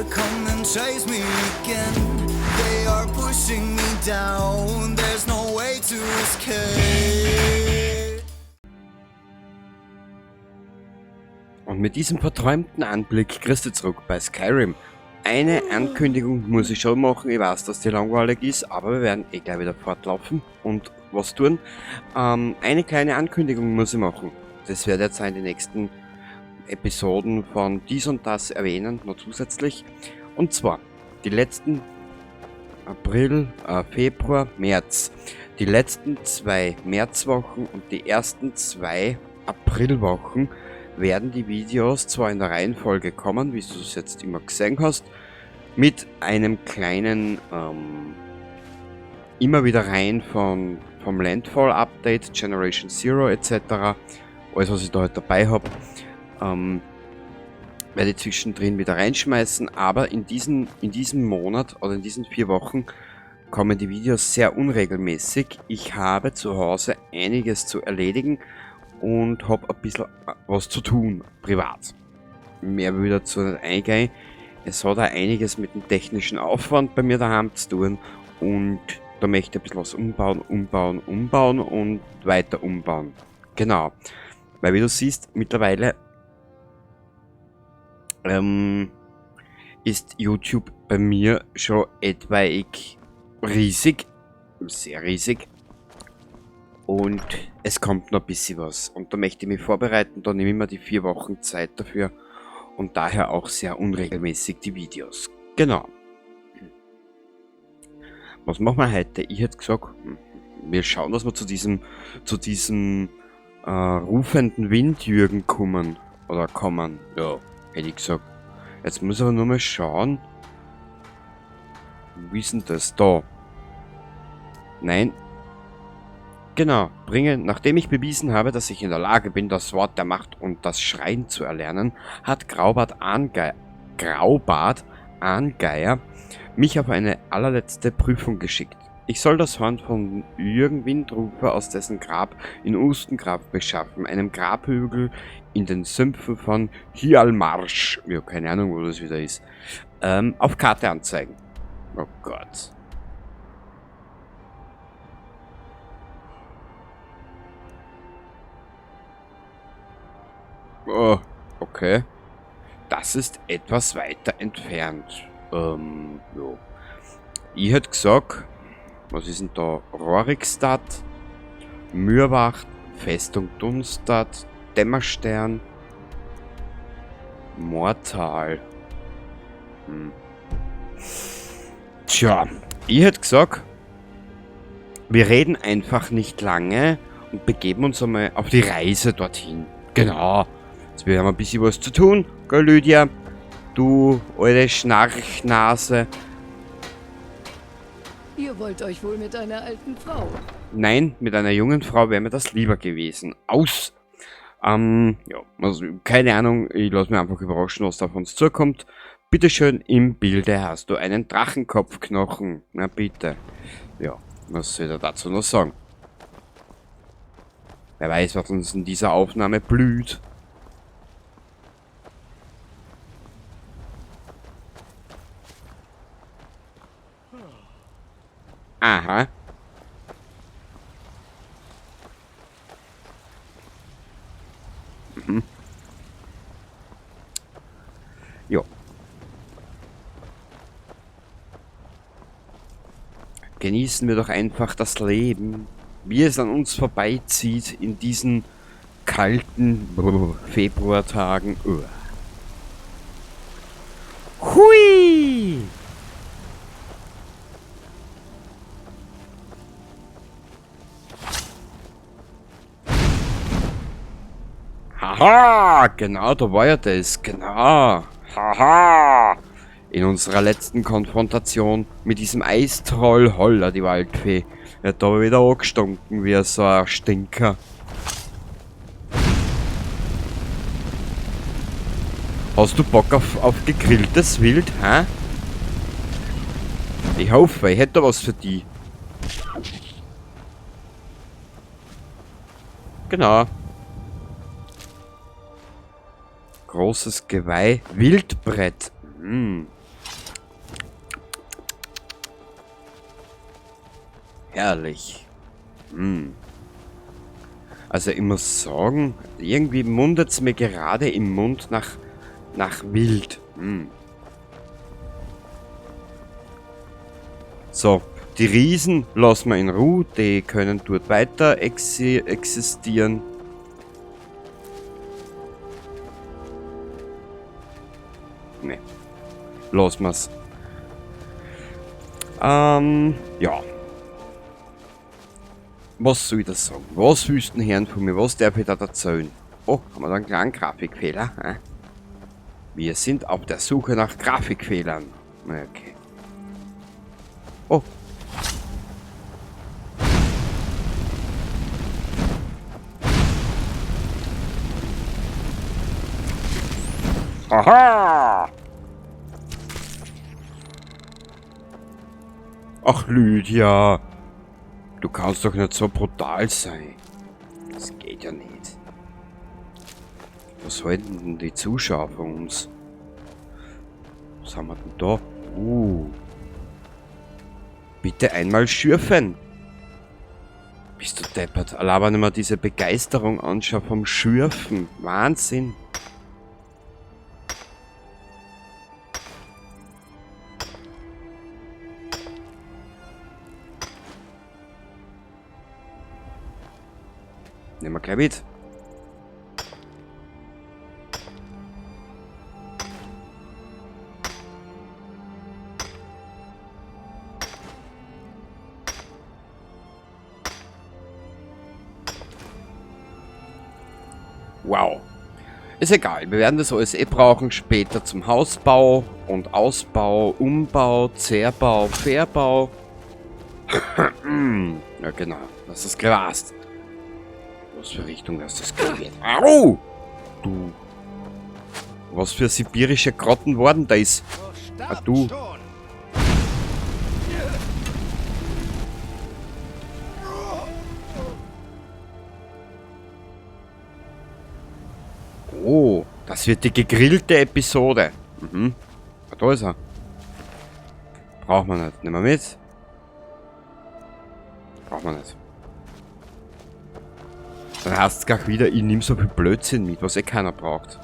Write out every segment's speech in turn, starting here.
to come and chase me again. They are pushing me down, there's no way to escape. Und mit diesem verträumten Anblick kriegst du zurück bei Skyrim. Eine Ankündigung muss ich schon machen, ich weiß, dass die langweilig ist, aber wir werden eh gleich wieder fortlaufen und was tun. Eine kleine Ankündigung muss ich machen. Das werde ich jetzt in den nächsten Episoden von dies und das erwähnen, noch zusätzlich. Und zwar die letzten April, Februar, März. Die letzten 2 Märzwochen und die ersten 2 Aprilwochen werden die Videos zwar in der Reihenfolge kommen, wie du es jetzt immer gesehen hast, mit einem kleinen, immer wieder rein vom Landfall Update, Generation Zero et cetera. Alles, was ich da halt dabei hab, werde ich zwischendrin wieder reinschmeißen, aber in diesem Monat oder in diesen 4 Wochen kommen die Videos sehr unregelmäßig. Ich habe zu Hause einiges zu erledigen und hab ein bisschen was zu tun, privat. Mehr will ich dazu nicht eingehen. Es hat auch einiges mit dem technischen Aufwand bei mir daheim zu tun und da möchte ich ein bisschen was umbauen, umbauen, umbauen und weiter umbauen. Genau. Weil wie du siehst, mittlerweile ist YouTube bei mir schon etwaig riesig, sehr riesig. Und es kommt noch ein bisschen was. Und da möchte ich mich vorbereiten, da nehme ich mir die 4 Wochen Zeit dafür. Und daher auch sehr unregelmäßig die Videos. Genau. Was machen wir heute? Ich hätte gesagt, wir schauen, dass wir zu diesem rufenden Windjürgen kommen. Oder kommen. Ja, hätte ich gesagt. Jetzt muss ich aber nur mal schauen. Wie ist denn das da? Nein. Genau, bringe, nachdem ich bewiesen habe, dass ich in der Lage bin, das Wort der Macht und das Schreien zu erlernen, hat Graubart Arngeier mich auf eine allerletzte Prüfung geschickt. Ich soll das Horn von Jürgen Windrufer aus dessen Grab in Ustengrav beschaffen, einem Grabhügel in den Sümpfen von Hjaalmarch, ja, keine Ahnung, wo das wieder ist, auf Karte anzeigen. Oh Gott. Oh, okay. Das ist etwas weiter entfernt. Jo. Ich hätte gesagt, was ist denn da? Rorikstadt, Myrwacht, Festung Dunstad, Dämmerstern, Mortal. Tja, ich hätte gesagt, wir reden einfach nicht lange und begeben uns einmal auf die Reise dorthin. Genau. Jetzt haben wir ein bisschen was zu tun, gell Lydia? Du alte Schnarchnase. Ihr wollt euch wohl mit einer alten Frau? Nein, mit einer jungen Frau wäre mir das lieber gewesen. Aus! Ja, also, keine Ahnung, ich lass mich einfach überraschen, was da auf uns zukommt. Bitteschön, im Bilde hast du einen Drachenkopfknochen. Na bitte. Ja, was soll ich da dazu noch sagen? Wer weiß, was uns in dieser Aufnahme blüht. Aha. Jo. Genießen wir doch einfach das Leben, wie es an uns vorbeizieht in diesen kalten Februartagen. Uah. Hui! Haha, genau, da war ja das, genau. Haha. In unserer letzten Konfrontation mit diesem Eistroll, holla, die Waldfee. Er hat da wieder angestunken wie so ein Stinker. Hast du Bock auf gegrilltes Wild, hä? Ich hoffe, ich hätte da was für die. Genau. Großes Geweih. Wildbrett. Herrlich. Hm. Also ich muss sagen, irgendwie mundet es mir gerade im Mund nach Wild. Hm. So, die Riesen lassen wir in Ruhe, die können dort weiter existieren. Ne, lassen wir's. Ja. Was soll ich da sagen? Was willst du denn hören von mir? Was darf ich da erzählen? Oh, haben wir da einen kleinen Grafikfehler? Hä? Wir sind auf der Suche nach Grafikfehlern. Okay. Oh. Aha! Ach, Lydia. Du kannst doch nicht so brutal sein. Das geht ja nicht. Was halten denn die Zuschauer von uns? Was haben wir denn da? Bitte einmal schürfen. Bist du deppert? Allein wenn ich mir diese Begeisterung anschaue vom Schürfen. Wahnsinn. Nehmen wir gleich mit. Wow. Ist egal, wir werden das alles eh brauchen später zum Hausbau und Ausbau, Umbau, Zerbau, Verbau. Ja genau, das ist gewasst. Was für Richtung das geht. Au! Du. Was für sibirische Grotten worden da ist. Ah, du. Oh, das wird die gegrillte Episode. Mhm. Ah, da ist er. Braucht man nicht. Nehmen wir mit. Braucht man nicht. Dann heißt es gleich wieder, ich nehme so viel Blödsinn mit, was eh keiner braucht.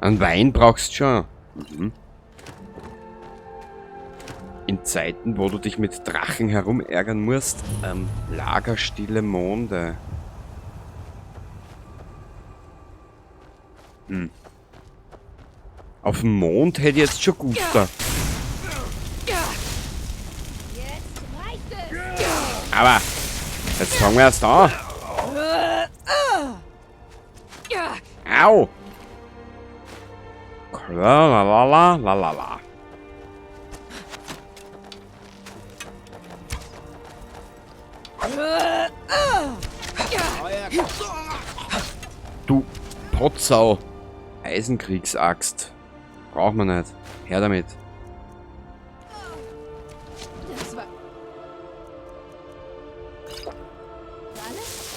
Einen Wein brauchst du schon. Mhm. In Zeiten, wo du dich mit Drachen herumärgern musst, lagerstille Monde. Hm. Auf dem Mond hätte ich jetzt schon guter. Aber jetzt fangen wir erst an. Au! La la la la la la. Du Potsau. Eisenkriegsaxt. Braucht man nicht. Her damit.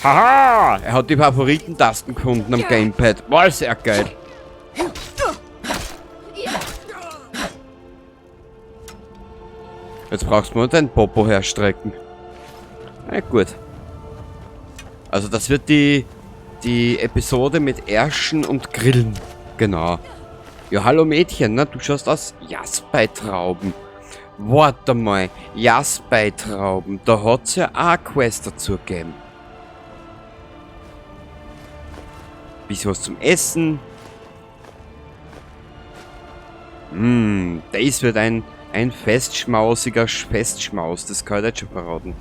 Haha! Er hat die Favoritentasten gefunden am Gamepad. War sehr geil. Jetzt brauchst du nur deinen Popo herstrecken. Na gut. Also das wird die Episode mit Ärschen und Grillen. Genau. Ja, hallo Mädchen, ne? Du schaust aus. Jasbeitrauben. Warte mal. Jasbeitrauben. Da hat's ja auch eine Quest dazu gegeben. Bisschen was zum Essen. Das wird ein festschmausiger Festschmaus. Das kann ich jetzt schon verraten.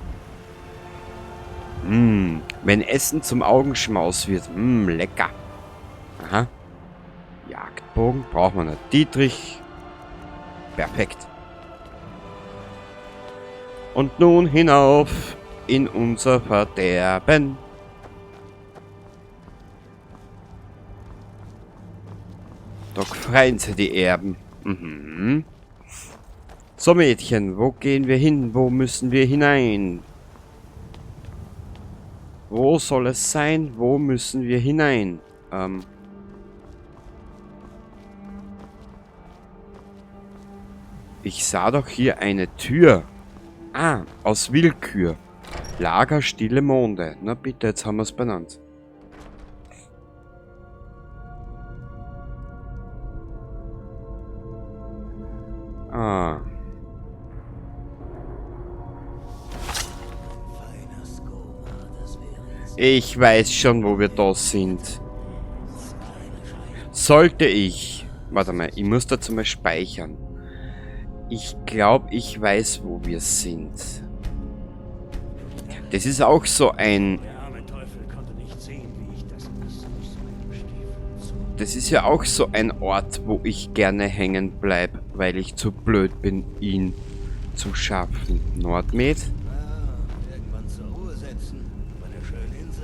Wenn Essen zum Augenschmaus wird. Lecker. Aha. Jagdbogen braucht man nicht. Dietrich. Perfekt. Und nun hinauf in unser Verderben. Doch freien sie die Erben. Mhm. So Mädchen, wo gehen wir hin? Wo müssen wir hinein? Wo soll es sein? Wo müssen wir hinein? Ich sah doch hier eine Tür. Ah, aus Willkür. Lager Stille Monde. Na bitte, jetzt haben wir es benannt. Ah. Ich weiß schon, wo wir da sind. Sollte ich... Warte mal, ich muss dazu mal speichern. Ich glaube, ich weiß, wo wir sind. Das ist auch so ein... Das ist ja auch so ein Ort, wo ich gerne hängen bleib, weil ich zu blöd bin, ihn zu schaffen. Nordmed? Irgendwann zur Ruhe setzen, auf einer schönen Insel.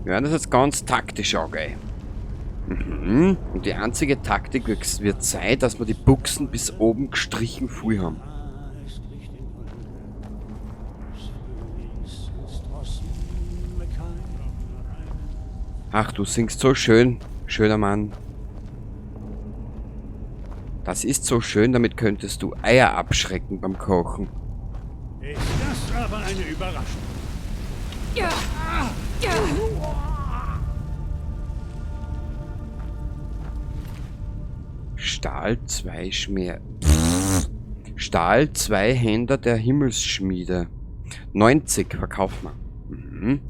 Wir werden das jetzt ganz taktisch angehen. Mhm. Und die einzige Taktik wird sein, dass wir die Buchsen bis oben gestrichen voll haben. Ach, du singst so schön, schöner Mann. Das ist so schön, damit könntest du Eier abschrecken beim Kochen. Ist das aber eine Überraschung? Ja. Ja. Stahl 2 Schmer. Stahl 2 Händer der Himmelsschmiede. 90 verkaufen wir. Mhm.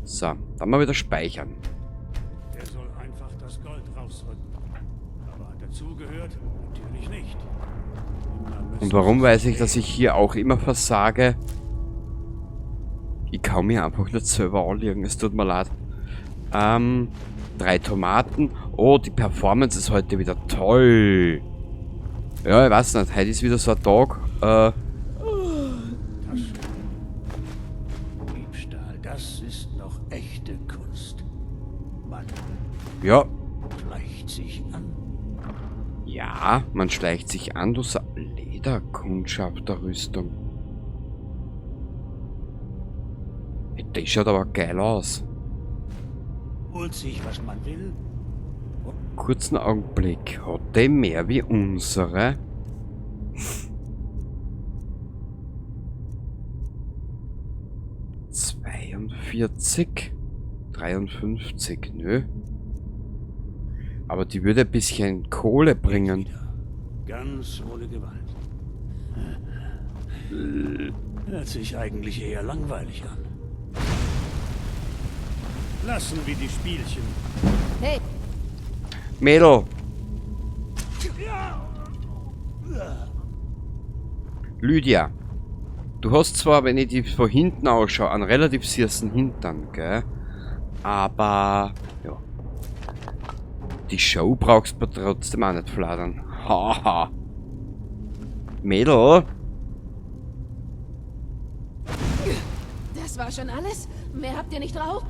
So, dann mal wieder speichern. Der soll einfach das Gold rausrücken. Aber hat dazugehört? Natürlich nicht. Und warum weiß ich, dass ich hier auch immer versage? Ich kann mir einfach nicht selber anlegen, es tut mir leid. 3 Tomaten. Oh, die Performance ist heute wieder toll. Ja, ich weiß nicht, heute ist wieder so ein Tag. Diebstahl, das ist noch echte Kunst. Man ja. schleicht sich an. Ja, man schleicht sich an, du Lederkundschafterrüstung. Die schaut aber geil aus. Holt sich, was man will. Kurzen Augenblick. Hat der mehr wie unsere? 42? 53, nö. Aber die würde ein bisschen Kohle bringen. Ganz ohne Gewalt. Hört sich eigentlich eher langweilig an. Lassen wir die Spielchen. Hey! Mädel! Lydia, du hast zwar, wenn ich die von hinten ausschaue, einen relativ süßen Hintern, gell? Aber, ja. Die Show brauchst du trotzdem auch nicht fladern. Haha. Mädel! Das war schon alles? Mehr habt ihr nicht drauf?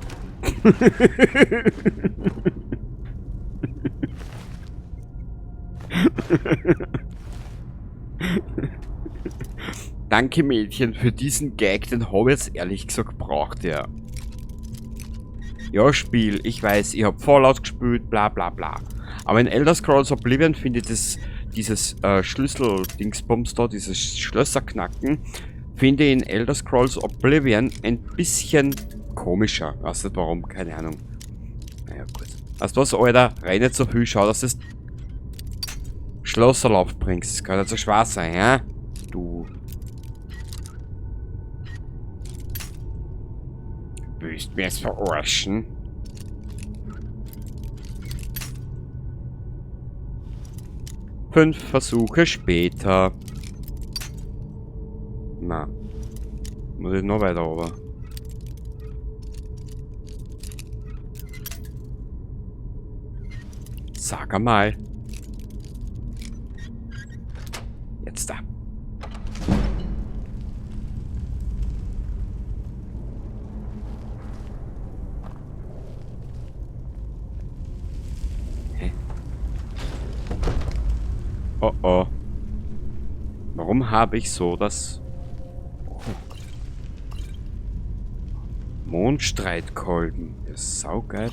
Danke, Mädchen, für diesen Gag, den hab ich jetzt ehrlich gesagt gebraucht, ja. Ja, Spiel, ich weiß, ich hab Fallout gespielt, bla bla bla. Aber in Elder Scrolls Oblivion finde ich das, dieses Schlüssel-Dingsbums da, dieses Schlösserknacken, finde ich in Elder Scrolls Oblivion ein bisschen komischer. Weiß nicht warum, keine Ahnung. Naja, gut. Weißt du was, Alter? Renn nicht so viel, schau, dass du das Schlosserl aufbringst. Das kann nicht so schwer sein, ja? Du. Willst du mir jetzt verarschen? 5 Versuche später. Na. Muss ich noch weiter runter? Sag einmal. Jetzt da. Hä? Oh oh. Warum habe ich so das... Oh. Mondstreitkolben. Ja, saugeil.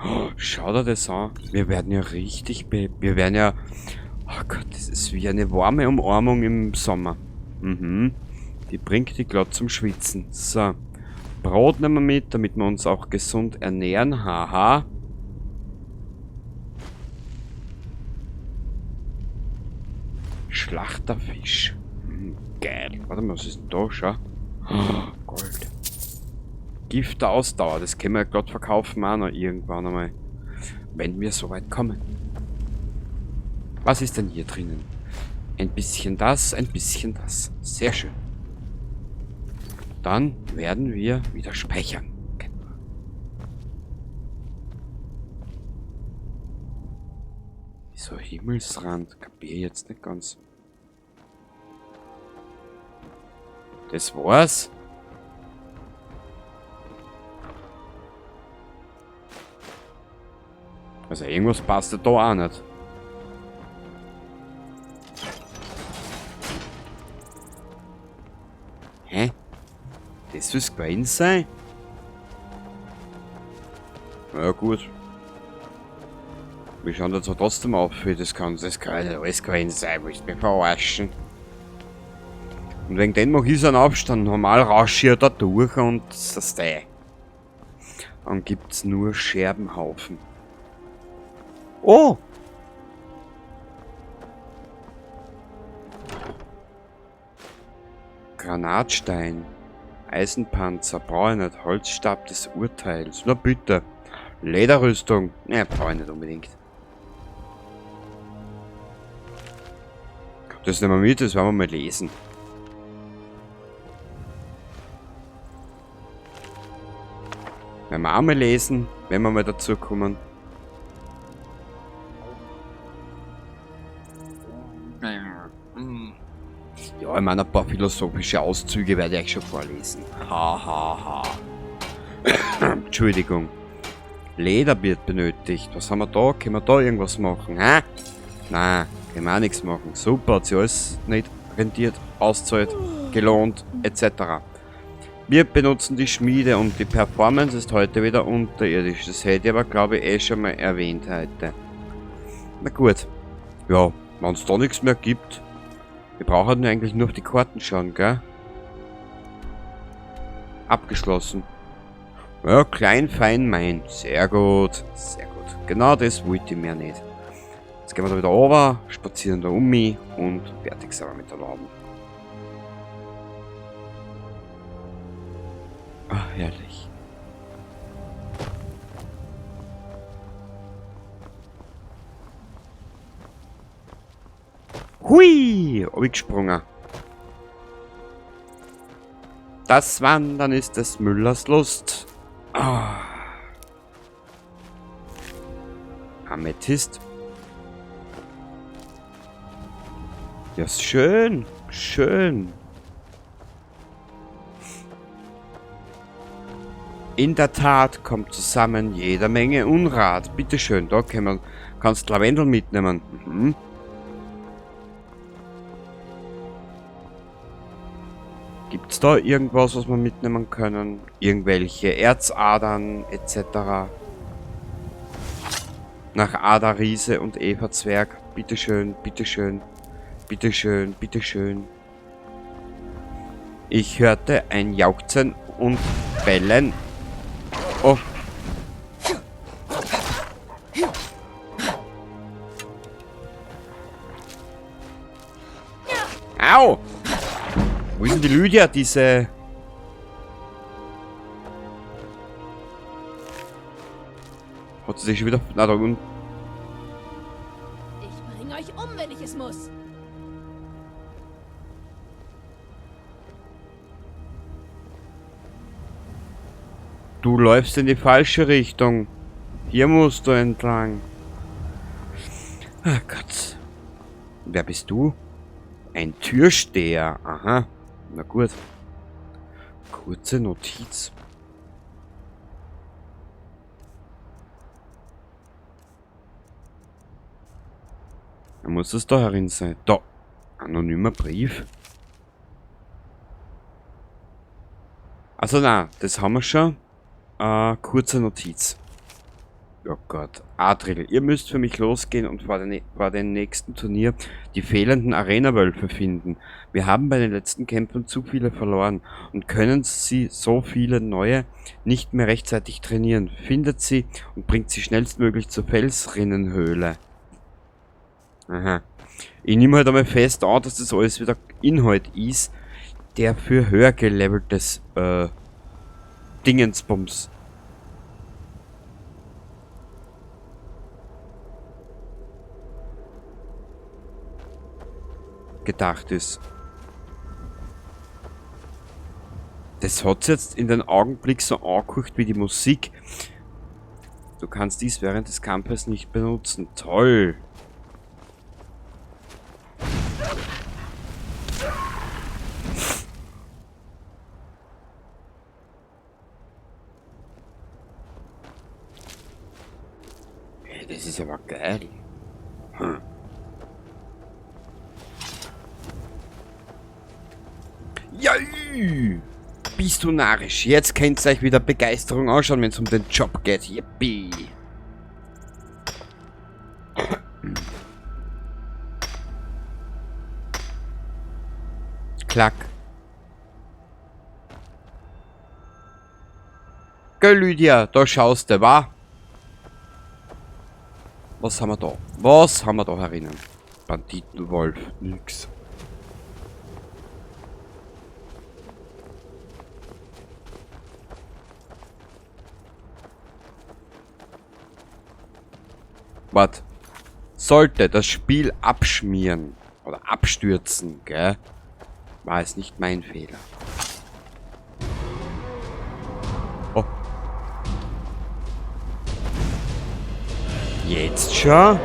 Oh, schau dir das an. Wir werden ja richtig wir werden ja... Oh Gott, das ist wie eine warme Umarmung im Sommer. Mhm. Die bringt die glatt zum Schwitzen. So. Brot nehmen wir mit, damit wir uns auch gesund ernähren. Haha. Schlachterfisch. Geil. Warte mal, was ist denn da? Schau. Oh, Gold. Gift der Ausdauer. Das können wir ja glatt verkaufen auch noch irgendwann einmal. Wenn wir so weit kommen. Was ist denn hier drinnen? Ein bisschen das, ein bisschen das. Sehr schön. Dann werden wir wieder speichern. Wieso Himmelsrand? Kapier ich jetzt nicht ganz. Das war's. Also irgendwas passt ja da auch nicht. Hä? Das soll's gewesen sein? Na ja, gut. Wir schauen da zwar trotzdem auf, wie das kann. Das kann ja alles gewesen sein, willst du mich verarschen? Und wegen dem mach ich so einen Aufstand. Normal rausche ich ja da durch und das da. Dann gibt's nur Scherbenhaufen. Oh! Granatstein. Eisenpanzer, brauche ich nicht. Holzstab des Urteils. Na bitte. Lederrüstung. Ne, brauche ich nicht unbedingt. Das nehmen wir mit, das werden wir mal lesen. Werden wir auch mal lesen, wenn wir mal dazu kommen. Ja, ich meine, ein paar philosophische Auszüge werde ich schon vorlesen. Ha, ha, ha. Entschuldigung. Leder wird benötigt. Was haben wir da? Können wir da irgendwas machen? Hä? Nein, können wir auch nichts machen. Super, hat sich alles nicht rentiert, auszahlt, gelohnt, et cetera. Wir benutzen die Schmiede und die Performance ist heute wieder unterirdisch. Das hätte ich aber, glaube ich, eh schon mal erwähnt heute. Na gut. Ja, wenn's da nichts mehr gibt. Wir brauchen eigentlich nur auf die Karten schauen, gell? Abgeschlossen. Ja, klein, fein, mein. Sehr gut. Sehr gut. Genau das wollte ich mir nicht. Jetzt gehen wir da wieder runter, spazieren da um mich und fertig sind wir mit der Laden. Ach, herrlich. Hui! Hab ich gesprungen. Das Wandern ist des Müllers Lust. Ah. Amethyst. Ja, ist schön. Schön. In der Tat kommt zusammen jede Menge Unrat. Bitteschön, da kannst du Lavendel mitnehmen. Gibt's da irgendwas, was wir mitnehmen können? Irgendwelche Erzadern et cetera. Nach Ada Riese und Eva Zwerg. Bitteschön, bitteschön, bitteschön, bitteschön. Ich hörte ein Jauchzen und Bellen. Oh. Au! Wo ist denn die Lydia, diese... Hat sie sich schon wieder... Na, da unten. Ich bring euch um, wenn ich es muss. Du läufst in die falsche Richtung. Hier musst du entlang. Ach Gott. Wer bist du? Ein Türsteher. Aha. Na gut. Kurze Notiz. Da muss es da herin sein. Da. Anonymer Brief. Also na, das haben wir schon. Kurze Notiz. Oh Gott. Adril, ihr müsst für mich losgehen und vor dem nächsten Turnier die fehlenden Arena-Wölfe finden. Wir haben bei den letzten Kämpfen zu viele verloren und können sie so viele neue nicht mehr rechtzeitig trainieren. Findet sie und bringt sie schnellstmöglich zur Felsrinnenhöhle. Aha. Ich nehme halt einmal fest an, dass das alles wieder Inhalt ist, der für höher geleveltes Dingensbums gedacht ist. Das hat's jetzt in den Augenblick so angeguckt wie die Musik. Du kannst dies während des Kampfes nicht benutzen. Toll! Hey, das ist aber geil. Hm. Ja, bist du narrisch. Jetzt könnt ihr euch wieder Begeisterung anschauen, wenn es um den Job geht. Yippie. Klack. Gell, Lydia, da schaust du, wa? Was haben wir da? Was haben wir da herinnen? Banditenwolf, nix. Was? Sollte das Spiel abschmieren oder abstürzen, gell? War es nicht mein Fehler. Oh. Jetzt schon?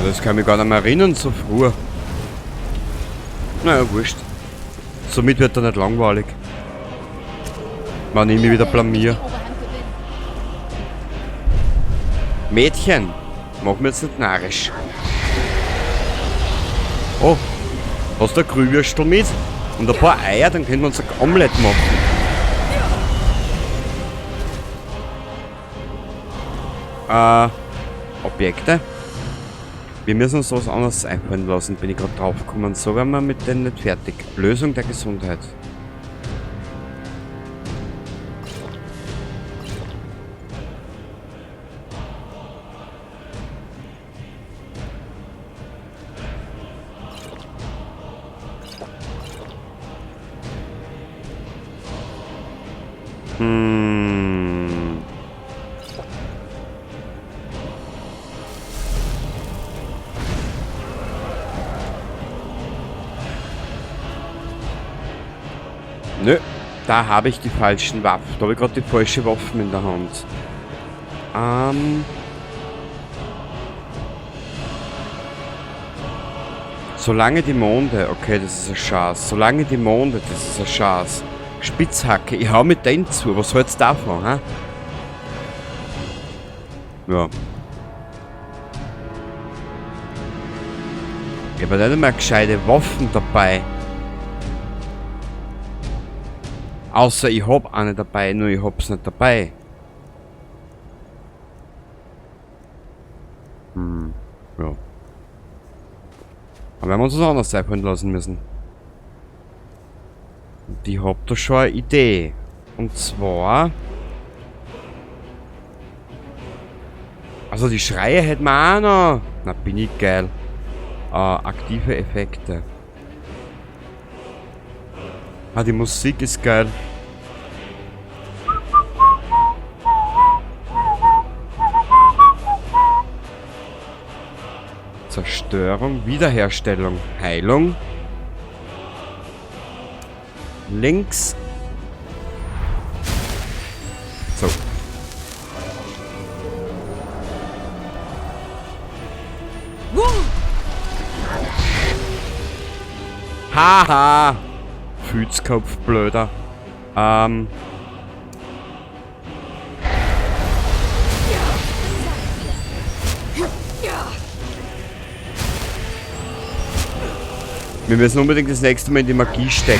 Das kann mich gar nicht mehr erinnern, so früh. Naja, wurscht. Somit wird er nicht langweilig. Man, ich mich wieder blamier. Mädchen, mach mir jetzt nicht narrisch. Oh, hast du ein Grühwürstel mit? Und ein paar Eier, dann können wir uns ein Omelett machen. Objekte? Wir müssen uns was anderes einfallen lassen, bin ich gerade drauf gekommen. So werden wir mit denen nicht fertig. Lösung der Gesundheit. Nö, da habe ich die falschen Waffen. Da habe ich gerade die falsche Waffen in der Hand. Solange die Monde... Okay, das ist ein Schatz. Solange die Monde, das ist ein Schatz. Spitzhacke, ich hau mit denen zu. Was hältst du davon, hä? Ja. Ich habe nicht einmal gescheite Waffen dabei. Außer ich hab eine dabei, nur ich hab's nicht dabei. Ja. Aber wir haben uns was anderes einfallen lassen müssen. Und ich hab da schon eine Idee. Und zwar... Also die Schreie hätten wir auch noch. Na, bin ich geil. Aktive Effekte. Ah, die Musik ist geil. Zerstörung, Wiederherstellung, Heilung. Links. So. Haha. Fützkopf, blöder. Wir müssen unbedingt das nächste Mal in die Magie stecken.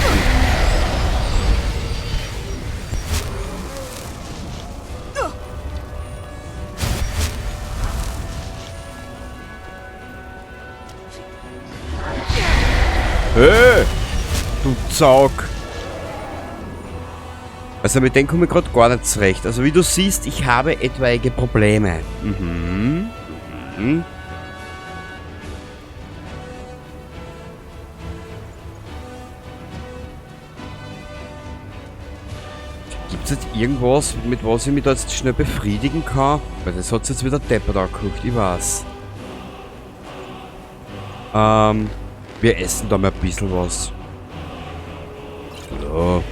Hey, du Zaug. Also mit dem komme ich gerade gar nicht zurecht. Also wie du siehst, ich habe etwaige Probleme. Mhm. Mhm. Gibt es jetzt irgendwas, mit was ich mich da jetzt schnell befriedigen kann? Weil das hat jetzt wieder deppert angeguckt, ich weiß. Wir essen da mal ein bisschen was. So.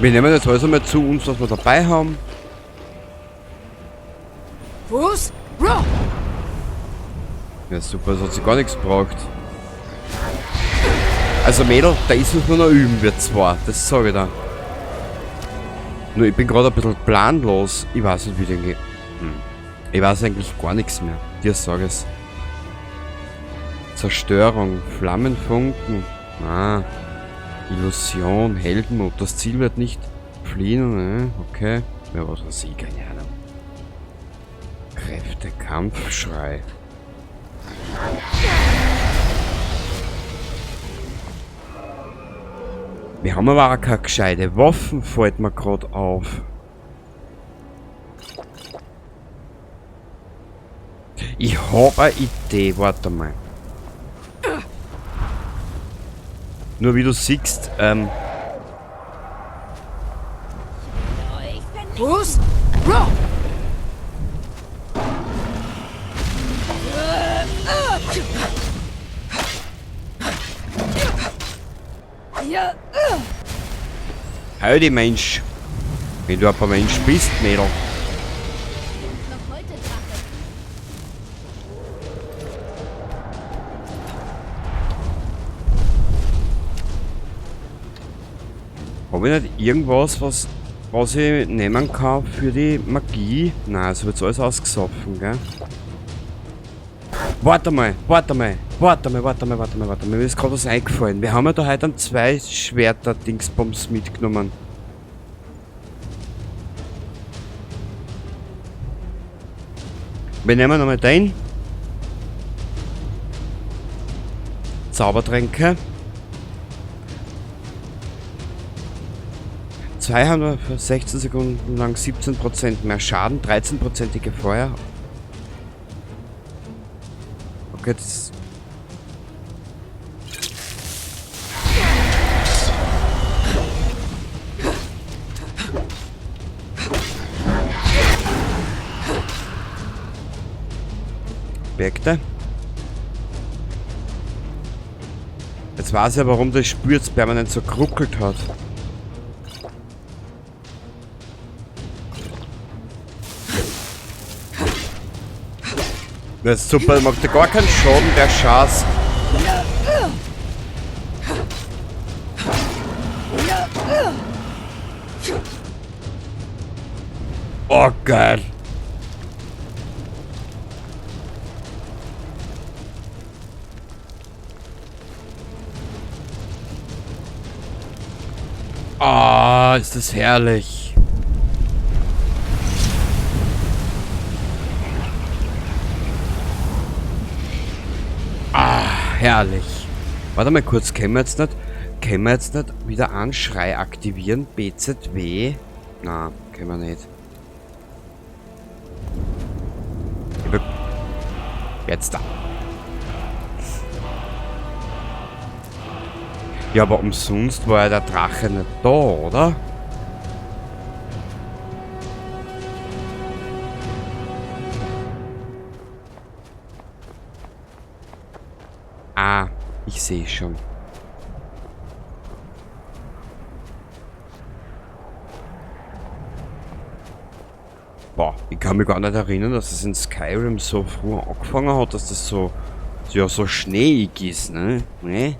Wir nehmen jetzt alles einmal zu uns, was wir dabei haben. Fuß, Roll! Ja super, das hat sich gar nichts gebraucht. Also Mädel, da ist uns nur noch üben, wir zwar, das sage ich da. Nur ich bin gerade ein bisschen planlos. Ich weiß nicht, wie denn geht. Ich weiß eigentlich gar nichts mehr. Dir sag ich's. Zerstörung, Flammenfunken. Ah. Illusion, Heldenmut. Das Ziel wird nicht fliehen. Ne? Okay. Ja, was weiß ich, keine Ahnung. Kräfte, Kampfschrei. Wir haben aber auch keine gescheite Waffen, fällt mir grad auf. Ich hab eine Idee, warte mal. Nur wie du siehst, Fuß, Roll! Heidi Mensch. Wenn du ein Mensch bist, Mädel. Hab ich nicht irgendwas, was ich nehmen kann für die Magie? Nein, es wird alles ausgesoffen, gell? Warte mal, warte mal, warte mal, warte mal, warte mal, warte mal. Mir ist gerade was eingefallen. Wir haben ja da heute dann 2 Schwerter-Dingsbums mitgenommen. Wir nehmen nochmal den. Zaubertränke. 2 haben wir für 16 Sekunden lang 17% mehr Schaden, 13%ige Feuer. Okay, das... Objekte. Jetzt weiß ich ja, warum das Spiel jetzt permanent so geruckelt hat. Das ist super, macht ja gar keinen Schaden, der Schatz. Oh, geil. Ah, ist das herrlich. Ah, herrlich. Warte mal kurz, können wir jetzt nicht wieder einen Schrei aktivieren? BZW? Na, können wir nicht. Jetzt da. Ja, aber umsonst war ja der Drache nicht da, oder? Ah, ich sehe schon. Boah, ich kann mich gar nicht erinnern, dass es in Skyrim so früh angefangen hat, dass das so, ja, so schneeig ist, ne? Ne?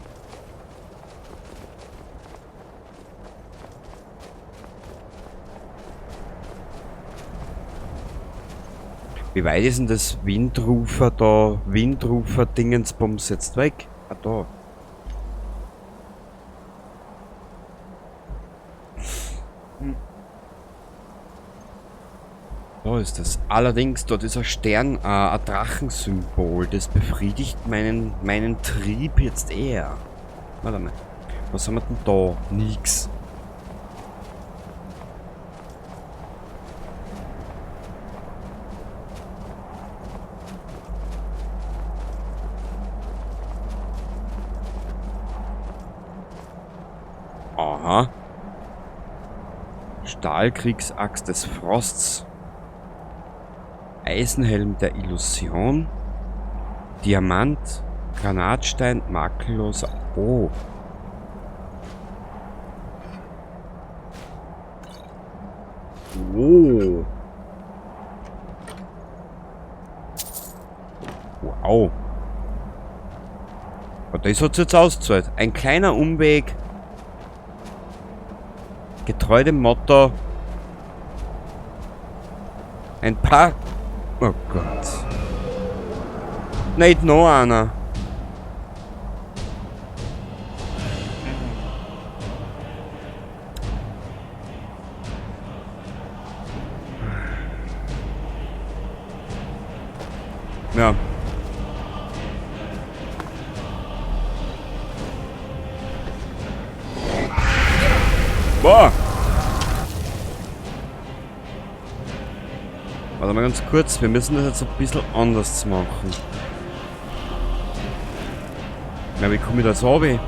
Wie weit ist denn das Windrufer da? Windrufer-Dingensbums jetzt weg? Ah, da. Da ist das. Allerdings, dort ist ein Stern, ein Drachensymbol. Das befriedigt meinen Trieb jetzt eher. Warte mal. Was haben wir denn da? Nix. Aha. Stahlkriegsaxt des Frosts. Eisenhelm der Illusion. Diamant. Granatstein. Makelloser. Oh. Oh. Wow. Aber das hat's jetzt ausgezahlt. Ein kleiner Umweg. Getreu dem Motto. Ein paar... Oh Gott. Nicht noch einer. Ja. Boah! Warte mal ganz kurz, wir müssen das jetzt ein bisschen anders machen. Ja, wie komme ich da jetzt runter?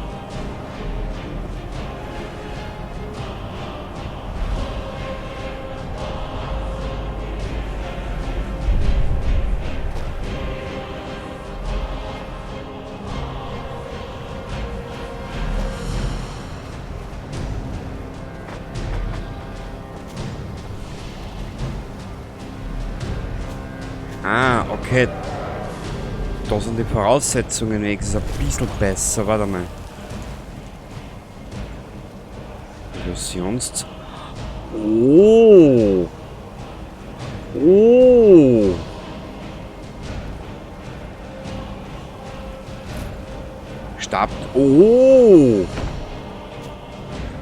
Ah, okay. Da sind die Voraussetzungen wenigstens ein bisschen besser. Warte mal. Illusions... Oh! Oh! Stab... Oh!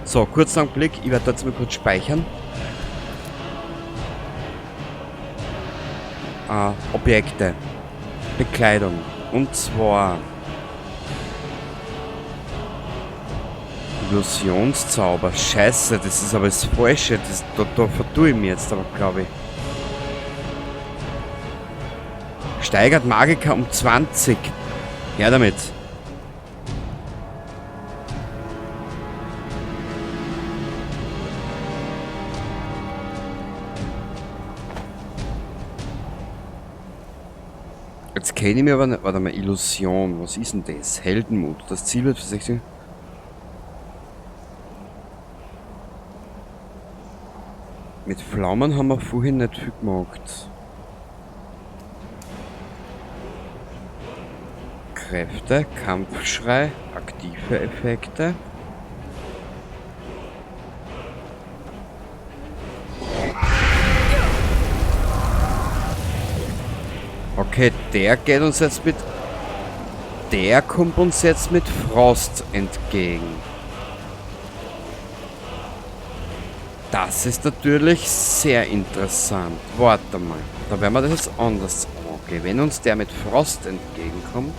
So, kurzen Augenblick. Ich werde jetzt mal kurz speichern. Objekte. Bekleidung. Und zwar Illusionszauber. Scheiße, das ist aber das Falsche. Da vertue ich mich jetzt aber, glaube ich. Steigert Magiker um 20. Her damit. Jetzt kenne ich mir aber nicht. Warte mal, Illusion. Was ist denn das? Heldenmut. Das Ziel wird für 16. Mit Pflaumen haben wir vorhin nicht viel gemacht. Kräfte, Kampfschrei, aktive Effekte. Okay, der geht uns jetzt mit... Der kommt uns jetzt mit Frost entgegen. Das ist natürlich sehr interessant. Warte mal. Da werden wir das jetzt anders... Okay, wenn uns der mit Frost entgegenkommt...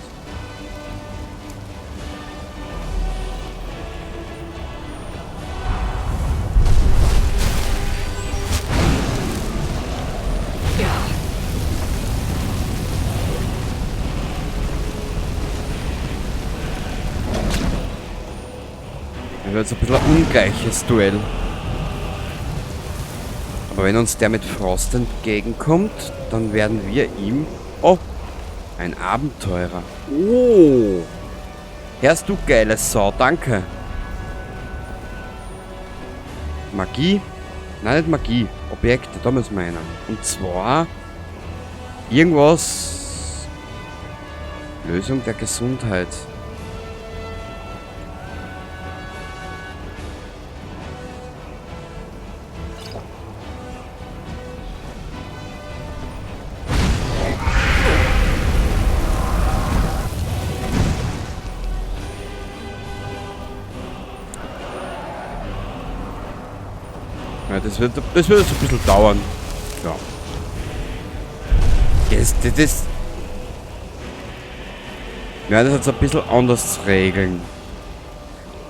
Das wird jetzt ein bisschen ein ungleiches Duell. Aber wenn uns der mit Frost entgegenkommt, dann werden wir ihm... Oh! Ein Abenteurer. Oh! Hörst du, geile Sau, danke. Magie? Nein, nicht Magie. Objekte, da müssen wir rein. Und zwar... Irgendwas... Lösung der Gesundheit. Ja, das wird jetzt ein bisschen dauern. Ja. Das. Wir werden das jetzt ein bisschen anders regeln.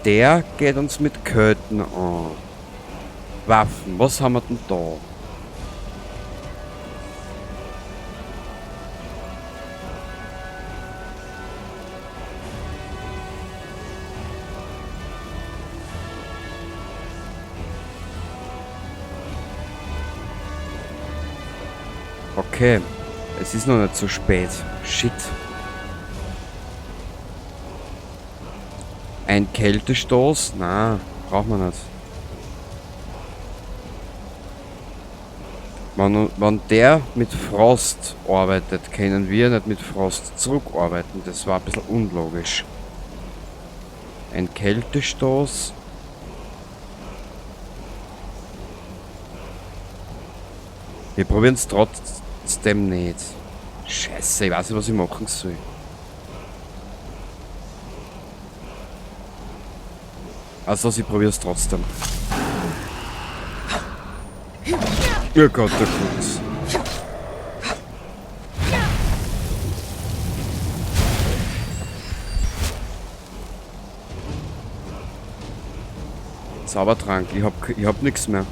Der geht uns mit Köten an. Waffen, was haben wir denn da? Okay, es ist noch nicht so spät. Shit. Ein Kältestoß? Na, braucht man nicht. Wenn der mit Frost arbeitet, können wir nicht mit Frost zurückarbeiten. Das war ein bisschen unlogisch. Ein Kältestoß. Wir probieren es trotzdem nicht. Scheiße, ich weiß nicht, was ich machen soll. Also, ich probiere es trotzdem. Oh Gott, oh Gott. Zaubertrank, ich hab nix mehr.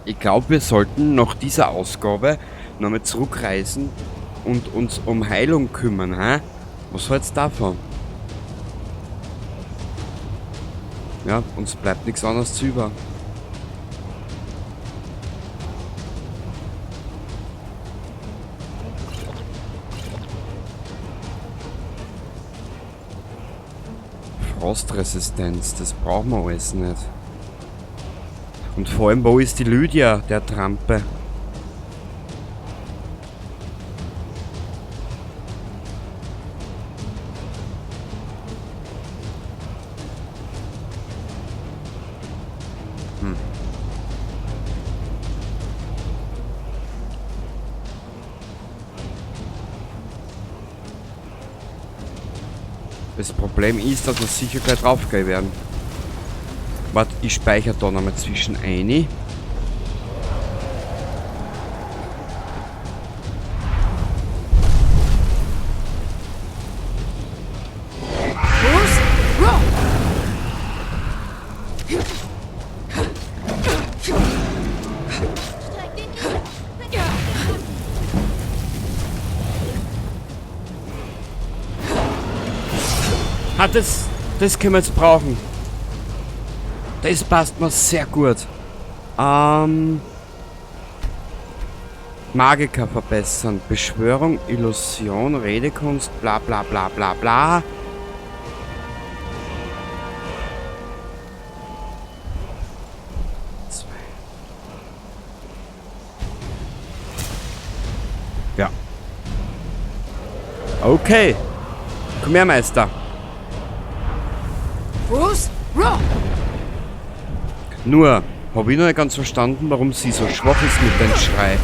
Ich glaube, wir sollten nach dieser Ausgabe nochmal zurückreisen und uns um Heilung kümmern, hä? Was hältst du davon? Ja, uns bleibt nichts anderes zu über. Frostresistenz, das brauchen wir alles nicht. Und vor allem, wo ist die Lydia, der Trampe? Hm. Das Problem ist, dass wir sicher gleich draufgehen werden. Warte, ich speichere da nochmal zwischen ein. Ah, das können wir jetzt brauchen. Das passt mir sehr gut. Magiker verbessern. Beschwörung, Illusion, Redekunst, bla bla bla bla bla. Zwei. Ja. Okay. Komm her, Meister. Bruce, roll! Nur, hab ich noch nicht ganz verstanden, warum sie so schwach ist mit dem Schrei.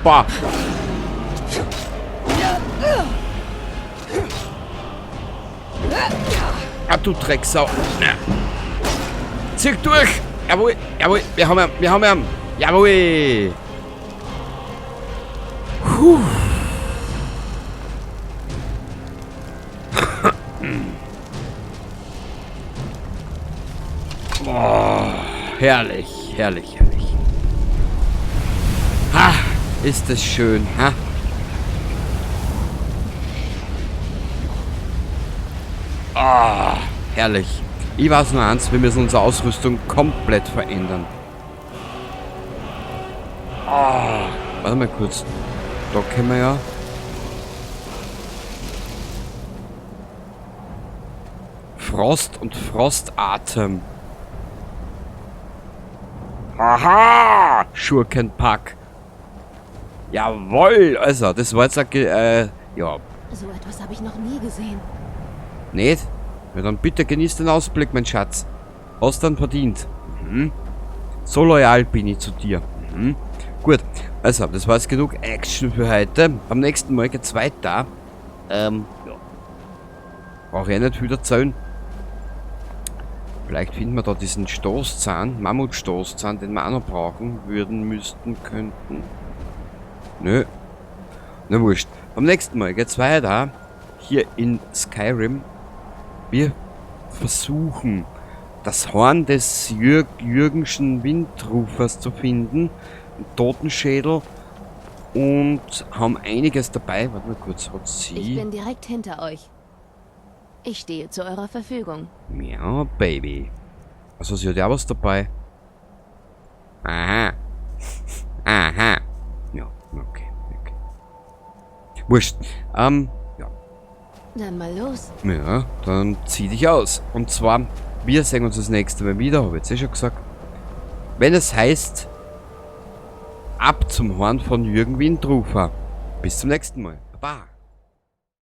Boah. Ah, du Drecksau. Zieh durch! Jawohl, jawohl, wir haben ihn, wir haben ihn. Jawohl! Puh. Boah, herrlich, herrlich, herrlich. Ha, ist das schön, ha? Ah, herrlich. Ich weiß nur eins, wir müssen unsere Ausrüstung komplett verändern. Ah, warte mal kurz. Da können wir ja... Frost und Frostatem. Haha! Schurkenpack. Jawoll! Also, das war jetzt ein, ja. So etwas habe ich noch nie gesehen. Nicht? Ja, dann bitte genieß den Ausblick, mein Schatz. Hast dann verdient. Mhm. So loyal bin ich zu dir. Mhm. Gut, also, das war jetzt genug Action für heute. Beim nächsten Mal geht's weiter. Ja. Brauche ich eh nicht viel erzählen. Vielleicht finden wir da diesen Stoßzahn, Mammutstoßzahn, den wir auch noch brauchen würden, müssten, könnten. Nö. Na wurscht. Beim nächsten Mal geht's weiter. Hier in Skyrim. Wir versuchen, das Horn des Jürgenschen Windrufers zu finden. Einen Totenschädel. Und haben einiges dabei. Warte mal kurz, hat sie... Ich bin direkt hinter euch. Ich stehe zu eurer Verfügung. Ja, Baby. Also sie hat ja was dabei. Aha. Aha. Ja, okay, okay. Wurscht. Ja. Dann mal los. Ja, dann zieh dich aus. Und zwar, wir sehen uns das nächste Mal wieder, habe ich jetzt eh schon gesagt. Wenn es heißt, ab zum Horn von Jürgen Windrufer. Bis zum nächsten Mal. Baba.